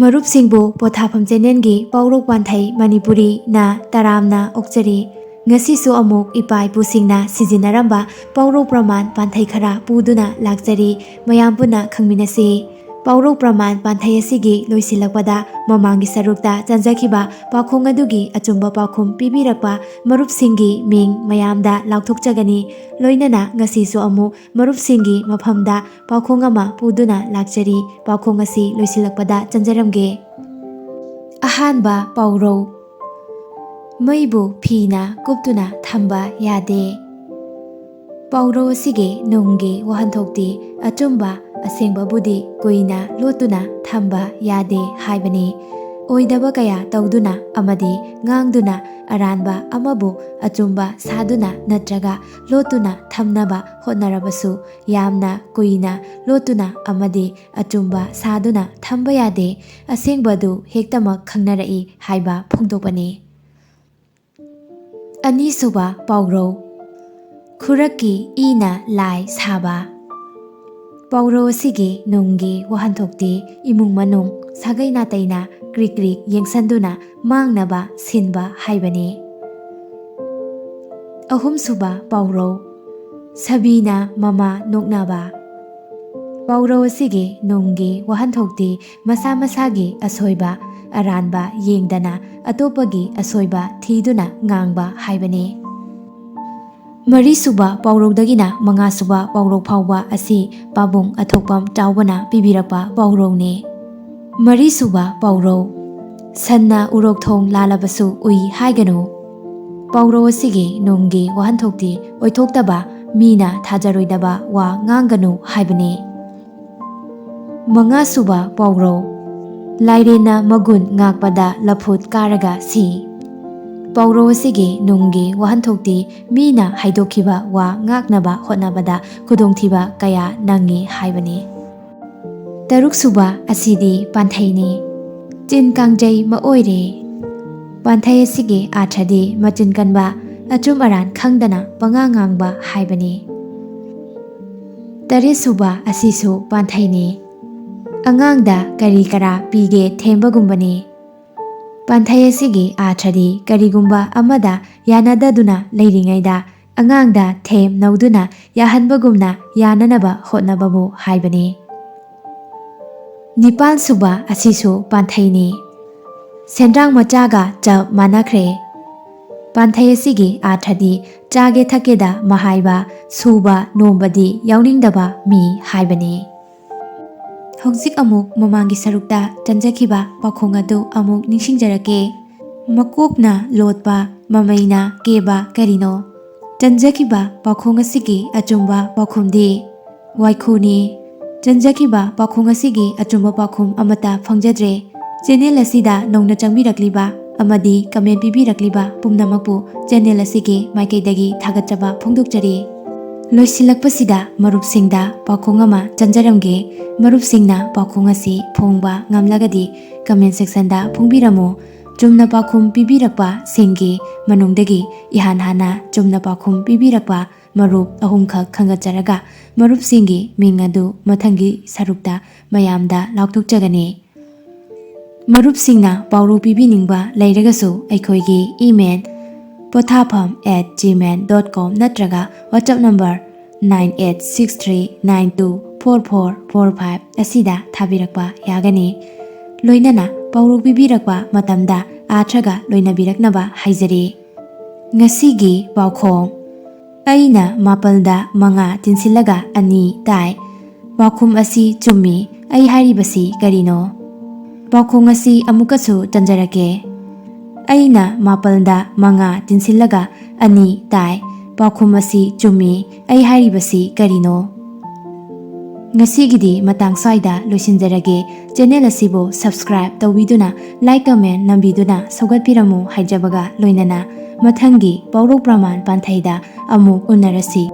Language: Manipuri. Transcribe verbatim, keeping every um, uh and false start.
ꯃꯔꯨꯞꯁꯤꯡꯕꯨ ꯄꯣꯊꯥꯐꯝ ꯆꯦꯅꯦꯜꯒꯤ ꯄꯥꯎꯔꯧ ꯄꯥꯟꯊꯩ ꯃꯅꯤꯄꯨꯔꯤꯅ ꯇꯔꯥꯝꯅ ꯑꯣꯛꯆꯔꯤ꯫ ꯉꯁꯤꯁꯨ ꯑꯃꯨꯛ ꯏꯄꯥ ꯏꯄꯨꯁꯤꯡꯅ ꯁꯤꯖꯤꯟꯅꯔꯝꯕ ꯄꯥꯎꯔꯧ ꯄ꯭ꯔꯃꯥꯟ ꯄꯥꯟꯊꯩ ꯈꯔ ꯄꯨꯗꯨꯅ ꯂꯥꯛꯆꯔꯤ꯫ ꯃꯌꯥꯝ ꯄꯨꯟꯅ ꯈꯪꯃꯤꯟꯅꯁꯤ꯫ ꯄꯥꯎꯔꯧ ꯄ꯭ꯔꯃꯥꯟ ꯄꯥꯟꯊꯩ ꯑꯁꯤꯒꯤ ꯂꯣꯏꯁꯤꯜꯂꯛꯄꯗ ꯃꯃꯥꯡꯒꯤ ꯁꯔꯨꯛꯇ ꯆꯟꯖꯈꯤꯕ ꯄꯥꯎꯈꯣꯡ ꯑꯗꯨꯒꯤ ꯑꯆꯨꯝꯕ ꯄꯥꯎꯈꯨꯝ ꯄꯤꯕꯤꯔꯛꯄ ꯃꯔꯨꯞꯁꯤꯡꯒꯤ ꯃꯤꯡ ꯃꯌꯥꯝꯗ ꯂꯥꯎꯊꯣꯛꯆꯒꯅꯤ꯫ ꯂꯣꯏꯅꯅ ꯉꯁꯤꯁꯨ ꯑꯃꯨꯛ ꯃꯔꯨꯞꯁꯤꯡꯒꯤ ꯃꯐꯝꯗ ꯄꯥꯎꯈꯣꯡ ꯑꯃ ꯄꯨꯗꯨꯅ ꯂꯥꯛꯆꯔꯤ꯫ ꯄꯥꯎꯈꯣꯡ ꯑꯁꯤ ꯂꯣꯏꯁꯤꯜꯂꯛꯄꯗ ꯆꯟꯖꯔꯝꯒꯦ꯫ ꯑꯍꯥꯟꯕ ꯄꯥꯎꯔꯧ, ꯃꯩꯕꯨ ꯐꯤꯅ ꯀꯨꯞꯇꯨꯅ ꯊꯝꯕ ꯌꯥꯗꯦ꯫ ꯄꯥꯎꯔꯧ ꯑꯁꯤꯒꯤ ꯅꯨꯡꯒꯤ ꯋꯥꯍꯟꯊꯣꯛꯇꯤ ꯑꯆꯨꯝꯕ ꯑꯁꯦꯡꯕꯕꯨꯗꯤ ꯀꯨꯏꯅ ꯂꯣꯠꯇꯨꯅ ꯊꯝꯕ ꯌꯥꯗꯦ ꯍꯥꯏꯕꯅꯤ꯫ ꯑꯣꯏꯗꯕ ꯀꯌꯥ ꯇꯧꯗꯨꯅ ꯑꯃꯗꯤ ꯉꯥꯡꯗꯨꯅ ꯑꯔꯥꯟꯕ ꯑꯃꯕꯨ ꯑꯆꯨꯝꯕ ꯁꯥꯗꯨꯅ ꯅꯠꯇ꯭ꯔꯒ ꯂꯣꯠꯇꯨꯅ ꯊꯝꯅꯕ ꯍꯣꯠꯅꯔꯕꯁꯨ ꯌꯥꯝꯅ ꯀꯨꯏꯅ ꯂꯣꯠꯇꯨꯅ ꯑꯃꯗꯤ ꯑꯆꯨꯝꯕ ꯁꯥꯗꯨꯅ ꯊꯝꯕ ꯌꯥꯗꯦ꯫ ꯑꯁꯦꯡꯕꯗꯨ ꯍꯦꯛꯇꯃꯛ ꯈꯪꯅꯔꯛꯏ ꯍꯥꯏꯕ ꯐꯣꯡꯗꯣꯛꯄꯅꯤ꯫ ꯑꯅꯤꯁꯨꯕ ꯄꯥꯎꯔꯧ, ꯈꯨꯔꯛꯀꯤ ꯏꯅ ꯂꯥꯏ ꯁꯥꯕ꯫ ꯄꯥꯎꯔꯧ ꯑꯁꯤꯒꯤ ꯅꯨꯡꯒꯤ ꯋꯥꯍꯟꯊꯣꯛꯇꯤ ꯏꯃꯨꯡ ꯃꯅꯨꯡ ꯁꯥꯒꯩ ꯅꯥꯇꯩꯅ ꯀ꯭ꯔꯤꯛ ꯀ꯭ꯔꯤꯛ ꯌꯦꯡꯁꯟꯗꯨꯅ ꯃꯥꯡꯅꯕ ꯁꯤꯟꯕ ꯍꯥꯏꯕꯅꯤ꯫ ꯑꯍꯨꯝꯁꯨꯕ ꯄꯥꯎꯔꯧ, ꯁꯥꯕꯤꯅ ꯃꯃꯥ ꯅꯣꯛꯅꯕ꯫ ꯄꯥꯎꯔꯧ ꯑꯁꯤꯒꯤ ꯅꯨꯡꯒꯤ ꯋꯥꯍꯟꯊꯣꯛꯇꯤ ꯃꯁꯥ ꯃꯁꯥꯒꯤ ꯑꯁꯣꯏꯕ ꯑꯔꯥꯟꯕ ꯌꯦꯡꯗꯅ ꯑꯇꯣꯞꯄꯒꯤ ꯑꯁꯣꯏꯕ ꯊꯤꯗꯨꯅ ꯉꯥꯡꯕ ꯍꯥꯏꯕꯅꯤ꯫ ꯃꯔꯤꯁꯨꯕ ꯄꯥꯎꯔꯧꯗꯒꯤꯅ ꯃꯉꯥꯁꯨꯕ ꯄꯥꯎꯔꯧ ꯐꯥꯎꯕ ꯑꯁꯤ ꯄꯥꯕꯨꯡ ꯑꯊꯣꯛꯄꯝ ꯆꯥꯎꯕꯅ ꯄꯤꯕꯤꯔꯛꯄ ꯄꯥꯎꯔꯧꯅꯤ꯫ ꯃꯔꯤꯁꯨꯕ ꯄꯥꯎꯔꯧ, ꯁꯟꯅ ꯎꯔꯣꯛꯊꯣꯡ ꯂꯥꯜꯂꯕꯁꯨ ꯎꯏ ꯍꯥꯏꯒꯅꯨ꯫ ꯄꯥꯎꯔꯧ ꯑꯁꯤꯒꯤ ꯅꯨꯡꯒꯤ ꯋꯥꯍꯟꯊꯣꯛꯇꯤ ꯑꯣꯏꯊꯣꯛꯇꯕ, ꯃꯤꯅ ꯊꯥꯖꯔꯣꯏꯗꯕ ꯋꯥ ꯉꯥꯡꯒꯅꯨ ꯍꯥꯏꯕꯅꯤ꯫ ꯃꯉꯥꯁꯨꯕ ꯄꯥꯎꯔꯧ, ꯂꯥꯏꯔꯦꯟꯅ ꯃꯒꯨꯟ ꯉꯥꯛꯄꯗ ꯂꯐꯨꯠ ꯀꯥꯔꯒ ꯁꯤ꯫ ꯄꯥꯎꯔꯧ ꯑꯁꯤꯒꯤ ꯅꯨꯡꯒꯤ ꯋꯥꯍꯟꯊꯣꯛꯇꯤ ꯃꯤꯅ ꯍꯥꯏꯗꯣꯛꯈꯤꯕ ꯋꯥ ꯉꯥꯛꯅꯕ ꯍꯣꯠꯅꯕꯗ ꯈꯨꯗꯣꯡꯊꯤꯕ ꯀꯌꯥ ꯅꯪꯉꯤ ꯍꯥꯏꯕꯅꯤ꯫ ꯇꯔꯨꯛꯁꯨꯕ ꯑꯁꯤꯗꯤ ꯄꯥꯟꯊꯩꯅꯤ꯫ ꯆꯤꯟ ꯀꯥꯡꯖꯩ ꯃꯑꯣꯏꯔꯦ꯫ ꯄꯥꯟꯊꯩ ꯑꯁꯤꯒꯤ ꯑꯥꯔꯊꯗꯤ ꯃꯆꯤꯟ ꯀꯟꯕ, ꯑꯆꯨꯝ ꯑꯔꯥꯟ ꯈꯪꯗꯅ ꯄꯉꯥꯡ ꯉꯥꯡꯕ ꯍꯥꯏꯕꯅꯤ꯫ ꯇꯔꯦꯠꯁꯨꯕ ꯑꯁꯤꯁꯨ ꯄꯥꯟꯊꯩꯅꯤ꯫ ꯑꯉꯥꯡꯗ ꯀꯔꯤ ꯀꯔꯥ ꯄꯤꯒꯦ ꯊꯦꯝꯕꯒꯨꯝꯕꯅꯤ꯫ ꯄꯥꯟꯊꯩ ꯑꯁꯤꯒꯤ ꯑꯥꯔꯊꯗꯤ ꯀꯔꯤꯒꯨꯝꯕ ꯑꯃꯗ ꯌꯥꯅꯗꯗꯨꯅ ꯂꯩꯔꯤꯉꯩꯗ ꯑꯉꯥꯡꯗ ꯊꯦꯝ ꯅꯧꯗꯨꯅ ꯌꯥꯍꯟꯕꯒꯨꯝꯅ ꯌꯥꯅꯅꯕ ꯍꯣꯠꯅꯕꯕꯨ ꯍꯥꯏꯕꯅꯤ꯫ ꯅꯤꯄꯥꯟ ꯁꯨꯕ ꯑꯁꯤꯁꯨ ꯄꯥꯟꯊꯩꯅꯤ꯫ ꯁꯦꯟꯗ꯭ꯔꯥꯡ ꯃꯆꯥꯒ ꯆꯞ ꯃꯥꯟꯅꯈ꯭ꯔꯦ꯫ ꯄꯥꯟꯊꯩ ꯑꯁꯤꯒꯤ ꯑꯥꯔꯊꯗꯤ ꯆꯥꯒꯦ ꯊꯛꯀꯦꯗ ꯃꯍꯥꯏꯕ, ꯁꯨꯕ ꯅꯣꯝꯕꯗꯤ ꯌꯥꯎꯅꯤꯡꯗꯕ ꯃꯤ ꯍꯥꯏꯕꯅꯤ꯫ ꯍꯧꯖꯤꯛ ꯑꯃꯨꯛ ꯃꯃꯥꯡꯒꯤ ꯁꯔꯨꯛꯇ ꯆꯟꯖꯈꯤꯕ ꯄꯥꯎꯈꯣꯡ ꯑꯗꯨ ꯑꯃꯨꯛ ꯅꯤꯡꯁꯤꯡꯖꯔꯛꯀꯦ꯫ ꯃꯀꯣꯛꯅ ꯂꯣꯠꯄ, ꯃꯃꯩꯅ ꯀꯦꯕ ꯀꯔꯤꯅꯣ? ꯆꯟꯖꯈꯤꯕ ꯄꯥꯎꯈꯣꯡ ꯑꯁꯤꯒꯤ ꯑꯆꯨꯝꯕ ꯄꯥꯎꯈꯨꯝꯗꯤ ꯋꯥꯏꯈꯨꯅꯤ꯫ ꯆꯟꯖꯈꯤꯕ ꯄꯥꯎꯈꯣꯡ ꯑꯁꯤꯒꯤ ꯑꯆꯨꯝꯕ ꯄꯥꯎꯈꯨꯝ ꯑꯃꯠꯇ ꯐꯪꯖꯗ꯭ꯔꯦ꯫ ꯆꯦꯅꯦꯜ ꯑꯁꯤꯗ ꯅꯧꯅ ꯆꯪꯕꯤꯔꯛꯂꯤꯕ ꯑꯃꯗꯤ ꯀꯃꯦꯟ ꯄꯤꯕꯤꯔꯛꯂꯤꯕ ꯄꯨꯝꯅꯃꯛꯄꯨ ꯆꯦꯅꯦꯜ ꯑꯁꯤꯒꯤ ꯃꯥꯏꯀꯩꯗꯒꯤ ꯊꯥꯒꯠꯆꯕ ꯐꯣꯡꯗꯣꯛꯆꯔꯤ꯫ ꯂꯣꯏꯁꯤꯜꯂꯛꯄꯁꯤꯗ ꯃꯔꯨꯞꯁꯤꯡꯗ ꯄꯥꯎꯈꯣꯡ ꯑꯃ ꯆꯟꯖꯔꯝꯒꯦ꯫ ꯃꯔꯨꯞꯁꯤꯡꯅ ꯄꯥꯎꯈꯣꯡ ꯑꯁꯤ ꯐꯣꯡꯕ ꯉꯝꯂꯒꯗꯤ ꯀꯃꯦꯟ ꯁꯦꯛꯁꯟꯗ ꯐꯣꯡꯕꯤꯔꯝꯃꯨ꯫ ꯆꯨꯝꯅ ꯄꯥꯎꯈꯨꯝ ꯄꯤꯕꯤꯔꯛꯄꯁꯤꯡꯒꯤ ꯃꯅꯨꯡꯗꯒꯤ ꯏꯍꯥꯟ ꯍꯥꯟꯅ ꯆꯨꯝꯅ ꯄꯥꯎꯈꯨꯝ ꯄꯤꯕꯤꯔꯛꯄ ꯃꯔꯨꯞ ꯑꯍꯨꯝꯈꯛ ꯈꯟꯒꯠꯆꯔꯒ ꯃꯔꯨꯞꯁꯤꯡꯒꯤ ꯃꯤꯡ ꯑꯗꯨ ꯃꯊꯪꯒꯤ ꯁꯔꯨꯛꯇ ꯃꯌꯥꯝꯗ ꯂꯥꯎꯊꯣꯛꯆꯒꯅꯤ꯫ ꯃꯔꯨꯞꯁꯤꯡꯅ ꯄꯥꯎꯔꯧ ꯄꯤꯕꯤꯅꯤꯡꯕ ꯂꯩꯔꯒꯁꯨ ꯑꯩꯈꯣꯏꯒꯤ email pothapham at gmail dot com ꯅꯠꯇ꯭ꯔꯒ WhatsApp number nine eight six three nine two four four four five ꯑꯁꯤꯗ ꯊꯥꯕꯤꯔꯛꯄ ꯌꯥꯒꯅꯤ꯫ ꯂꯣꯏꯅꯅ ꯄꯥꯎꯔꯧ ꯄꯤꯕꯤꯔꯛꯄ ꯃꯇꯝꯗ ꯑꯥꯔꯊꯒ ꯂꯣꯏꯅꯕꯤꯔꯛꯅꯕ ꯍꯥꯏꯖꯔꯤ꯫ ꯉꯁꯤꯒꯤ ꯄꯥꯎꯈꯣꯡ꯫ ꯑꯩꯅ ꯃꯥꯄꯜꯗ ꯃꯉꯥ ꯇꯤꯟꯁꯤꯜꯂꯒ ꯑꯅꯤ ꯇꯥꯏ꯫ ꯄꯥꯎꯈꯨꯝ ꯑꯁꯤ ꯆꯨꯝꯃꯤ꯫ ꯑꯩ ꯍꯥꯏꯔꯤꯕꯁꯤ ꯀꯔꯤꯅꯣ? ꯄꯥꯎꯈꯣꯡ ꯑꯁꯤ ꯑꯃꯨꯛꯀꯁꯨ ꯆꯟꯖꯔꯛꯀꯦ꯫ ꯑꯩꯅ ꯃꯥꯄꯜꯗ ꯃꯉꯥ ꯇꯤꯟꯁꯤꯜꯂꯒ ꯑꯅꯤ ꯇꯥꯏ꯫ ꯄꯥꯎꯈꯨꯝ ꯑꯁꯤ ꯆꯨꯝꯃꯤ꯫ ꯑꯩ ꯍꯥꯏꯔꯤꯕꯁꯤ ꯀꯔꯤꯅꯣ? ꯉꯁꯤꯒꯤꯗꯤ ꯃꯇꯥꯡ ꯁ꯭ꯋꯥꯏꯗ ꯂꯣꯏꯁꯤꯟꯖꯔꯒꯦ꯫ ꯆꯦꯅꯦꯜ ꯑꯁꯤꯕꯨ subscribe ꯇꯧꯕꯤꯗꯨꯅ, like, comment ꯅꯝꯕꯤꯗꯨꯅ ꯁꯧꯒꯠꯄꯤꯔꯝꯃꯨ ꯍꯥꯏꯖꯕꯒ ꯂꯣꯏꯅꯅ ꯃꯊꯪꯒꯤ ꯄꯥꯎꯔꯧ ꯄ꯭ꯔꯃꯥꯟ ꯄꯥꯟꯊꯩꯗ ꯑꯃꯨꯛ ꯎꯅꯔꯁꯤ꯫